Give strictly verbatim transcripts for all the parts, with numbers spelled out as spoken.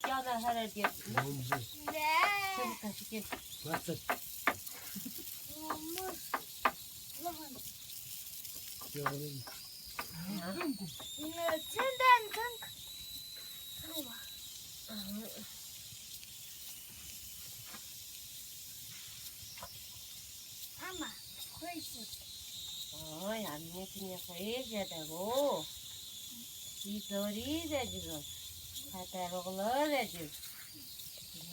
ཀྱང་ན་ཧ་ར་རྒྱལ། ནོམ་ཟེར། ཁྱེད་ཀ་ཤི་ཀྱེ། ལ་ཙི། ཀྱང་རིན། ཚན་ལྡན་ཚན། ཨ་མ། ཁོའི་ཞིག་ཨོ་ཡ་མི་ཉེ་ཁི་ཉེ་ཁོའི་ཞེ་དེ་གོ། ཤི་ཙོ་རི་རེ་ཇི་རོ། ཁ་ཏ་རོག་ལོ་རེ་ཇི་རོ།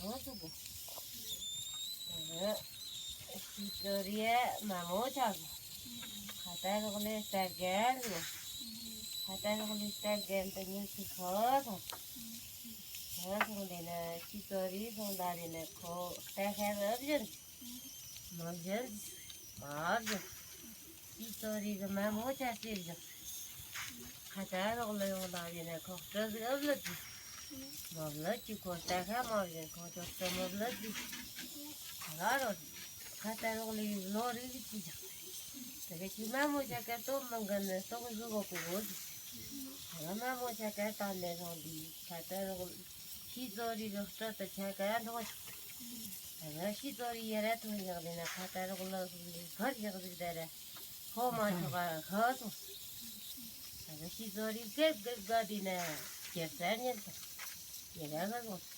ཡོ་སུ་གོ། ཤི་ཙོ་རི་ཡ་མ་མོ་ཆ་གོ། ཁ་ཏ་རོག་ལེ་སྟར་གན་རོ། ཁ་ཏ་རོག་ལེ་སྟར་གན་དེ་ཉིན་སི་ཁོ་སོང་། ཁོ་སོང་དེ་ན་ཤི་ཙོ་རི་སོང་ད་དེ་ན་ཁོ་ཏ་ཁ་རབ་བཞིན། མ་བཞིན། མ་བཞིན། ཤི་ཙོ་རི་གི་མ་མོ་ཆ་སྟེར་བཞག་ཁ་ཏ་རོག་ལ་ཡོང་ལ་ཡིན་ན་ཁོག་སྤྲོ་ཟིག་ཨབ་ལ་དུས། མ་བླ་གི་ཁོ་ལྟ་ཁ་མ་བཞིན་ཁོ་ཚོ་སྤྲོ་མ་བླ་དུས། ཁ་རོག་ཁ་ཏ་རོག་ལ་ཡི་ལོ་རིག་གི་ཅི་ཅག་དེ་ག་ཅི་མ་མོ་ཆ་ཀ་ཏོ་མང་ག་ནི་ཏོ་གི་བཟོ་གོ་གི་བོ་དུས། ཁ་མ་མོ་ཆ་ཀ་ཏང་ནས་སོང་དུས་ཁ་ཏ་རོག་ཤི་ཙོ་རི་གི་སྤྲོ་ཏ་ཆ་ཀ་འགྲོ། ང་ཤི་ཙོ་རི་ཡ་ར་ཐུང་ཡག་ལི་ན་ཁ་ཏ་རོག་ལ་སུ་ལི་བར་ཡག་ཟིག་ད་ར་ཧོ་མ་ཆོ་ག་ཧ་སོང་། ང་ཤི་ཙོ་རི་གེབ་གེབ་ག་དི་ན་གེབ་ཙ་ཉན་ཐ་ཡ་ར་ཧ་སོང་